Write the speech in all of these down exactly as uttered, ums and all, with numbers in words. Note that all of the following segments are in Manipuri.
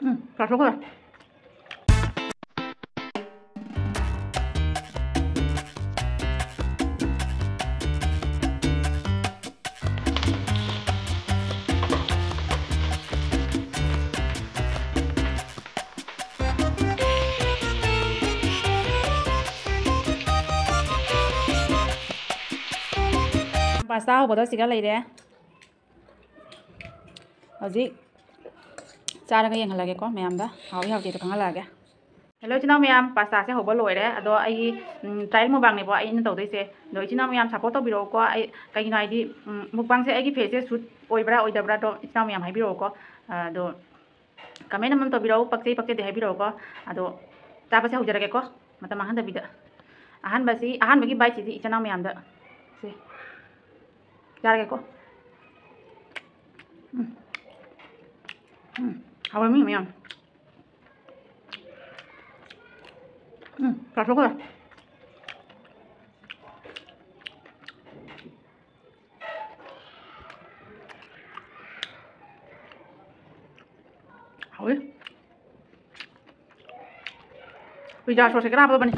ꯎꯝ, ꯆꯥꯊꯣꯛꯈ꯭ꯔꯦ꯫ Pasta ꯍꯧꯕꯗꯣ ꯁꯤꯒ ꯂꯩꯔꯦ꯫ ꯍꯧꯖꯤꯛ ꯆꯥꯔꯒ ꯌꯦꯡꯍꯜꯂꯒꯦꯀꯣ ꯃꯌꯥꯝꯗ꯫ ꯍꯥꯎꯏ ꯍꯥꯎꯇꯦꯗꯣ ꯈꯪꯍꯜꯂꯛꯑꯒꯦ꯫ Hello ꯏꯆꯤꯟ ꯏꯅꯥꯎ ꯃꯌꯥꯝ, pastaꯁꯦ ꯍꯧꯕ ꯂꯣꯏꯔꯦ꯫ ꯑꯗꯣ ꯑꯩꯒꯤ, ꯎꯝ, trial mukbangꯅꯦꯕ ꯑꯩꯅ ꯇꯧꯗꯣꯏꯁꯦ꯫ ꯑꯗꯣ ꯏꯆꯤꯟ ꯏꯅꯥꯎ ꯃꯌꯥꯝ support ꯇꯧꯕꯤꯔꯛꯎꯀꯣ꯫ ꯑꯩ ꯀꯩꯒꯤꯅꯣ ꯍꯥꯏꯗꯤ, ꯎꯝ, mukbangꯁꯦ ꯑꯩꯒꯤ faceꯁꯦ suit ꯑꯣꯏꯕ꯭ꯔꯥ ꯑꯣꯏꯗꯕ꯭ꯔꯥꯗꯣ ꯏꯆꯤꯟ ꯏꯅꯥꯎ ꯃꯌꯥꯝ ꯍꯥꯏꯕꯤꯔꯛꯎꯀꯣ꯫ ꯑꯗꯣ comment ꯑꯃꯃꯝ ꯇꯧꯕꯤꯔꯛꯎ, ꯄꯛꯆꯩ ꯄꯛꯆꯗꯦ ꯍꯥꯏꯕꯤꯔꯛꯎꯀꯣ꯫ ꯑꯗꯣ ꯆꯥꯕꯁꯦ ꯍꯧꯖꯔꯒꯦꯀꯣ, ꯃꯇꯝ ꯃꯥꯡꯍꯟꯗꯕꯤꯗ꯫ ꯑꯍꯥꯟꯕꯁꯤ, ꯑꯍꯥꯟꯕꯒꯤ biteꯁꯤꯗꯤ ꯏꯆꯤꯟ ꯏꯅꯥꯎ ꯃꯌꯥꯝꯗ ꯁꯦ ꯆꯥꯔꯒꯦꯀꯣ꯫ ꯎꯝ꯫ ꯎꯝ꯫ ꯍꯥꯎꯔꯝꯃꯤ ꯃꯌꯥꯝ꯫ ꯎꯝ, ꯆꯥꯊꯣꯛꯈ꯭ꯔꯦ꯫ ꯍꯥꯎꯋꯤ꯫ Pizza sauceꯁꯦ ꯈꯔ ꯍꯥꯞꯄꯕꯅꯤ꯫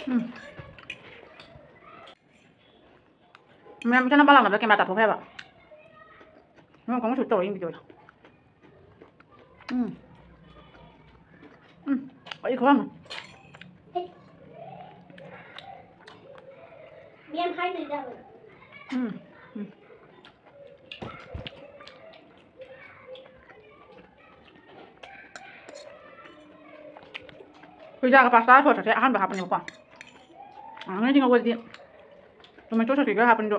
ꯎꯝ꯫ ꯃꯌꯥꯝ ꯏꯆꯥꯅꯨꯄꯥ ꯂꯥꯛꯅꯕꯗ camera ꯇꯥꯊꯣꯛꯈ꯭ꯔꯦꯕ꯫ ꯅꯪ ꯈꯣꯡꯎꯞ ꯁꯨꯠ ꯇꯧꯔ ꯌꯦꯡꯕꯤꯗꯣꯏꯔꯣ? ꯎꯝ꯫ ꯎꯝ꯫ ꯑꯩ ꯈꯨꯋꯥ ꯑꯃ꯫ ꯃꯌꯥꯝ ꯍꯥꯏꯗꯣꯏꯗ꯫ ꯎꯝ꯫ ꯎꯝ꯫ Pizzaꯒ pasta sauceꯀꯁꯦ ꯑꯍꯥꯟꯕ ꯍꯥꯞꯄꯅꯦꯕꯀꯣ꯫ ꯑꯉꯥꯡꯁꯤꯡ ꯉꯧꯕꯗꯗꯤ tomato sauceꯀꯤ ꯈꯔ ꯍꯥꯞꯄꯅꯤꯗꯣ꯫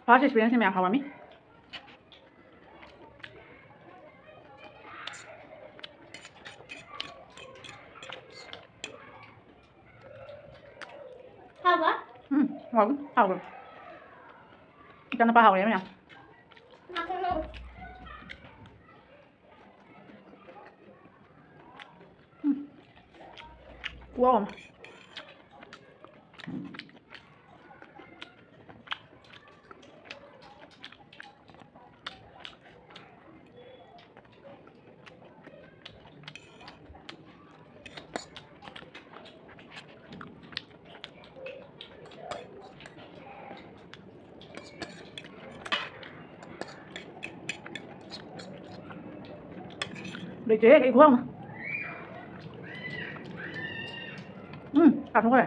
First experienceꯅꯤ ꯃꯌꯥꯝ, ꯍꯥꯎꯔꯝꯃꯤ꯫ ꯍꯥꯎꯕ? ꯎꯝ, ꯍꯥꯎꯏ, ꯍꯥꯎꯏ꯫ ꯏꯆꯥꯅꯨꯄꯥ ꯍꯥꯎꯔꯦ ꯃꯌꯥꯝ꯫ ꯉꯥ ꯊꯣꯡꯉꯧ꯫ ꯎꯝ꯫ ꯈꯨꯍꯥꯎ ꯑꯃ꯫ ꯂꯩꯇ꯭ꯔꯦꯍꯦ, ꯀꯩ ꯈꯨꯍꯥꯎꯅꯣ꯫ ꯎꯝ, ꯆꯥꯊꯣꯛꯈ꯭ꯔꯦ꯫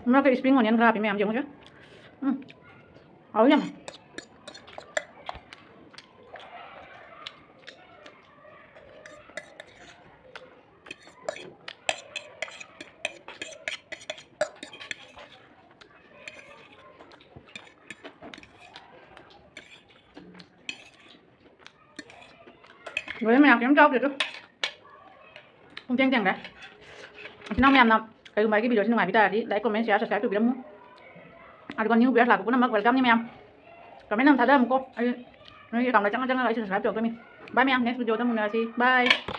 ꯃꯔꯛꯇ spring onion ꯈꯔ ꯍꯥꯞꯄꯤ ꯃꯌꯥꯝ, ꯌꯦꯡꯉꯨꯁꯦ꯫ ꯎꯝ, ꯍꯥꯎꯋꯤ ꯌꯥꯝ꯫ ꯂꯣꯏꯔꯦ ꯃꯌꯥꯝ, ꯀꯩꯝ ꯆꯥꯎꯗꯦ ꯑꯗꯨ꯫ ꯄꯨꯡ ꯊꯦꯡ ꯊꯦꯡꯈ꯭ꯔꯦ꯫ ꯏꯆꯤꯟ ꯏꯅꯥꯎ ꯃꯌꯥꯝꯅ ꯀꯩꯒꯨꯝꯕ ꯑꯩꯒꯤ video ꯁꯤ ꯅꯨꯡꯉꯥꯏꯕꯤ ꯇꯥꯔꯗꯤ like, comment, share, subscribe ꯇꯧꯕꯤꯔꯝꯃꯨ꯫ ꯑꯗꯨꯒ new viewers ꯂꯥꯛꯄ ꯄꯨꯝꯅꯃꯛ welcome ꯅꯤ ꯃꯌꯥꯝ꯫ Comment ꯑꯃ ꯊꯥꯗꯔꯝꯃꯨꯀꯣ꯫ ꯑꯩ ꯅꯣꯏꯒꯤ account ꯆꯪꯉ ꯆꯪꯉꯒ ꯑꯩꯁꯨ subscribe ꯇꯧꯔꯛꯇꯣꯏꯅꯤ꯫ Bye ꯃꯌꯥꯝ, next video ꯗ ꯑꯃꯨꯛ ꯎꯅꯔꯁꯤ꯫ Bye꯫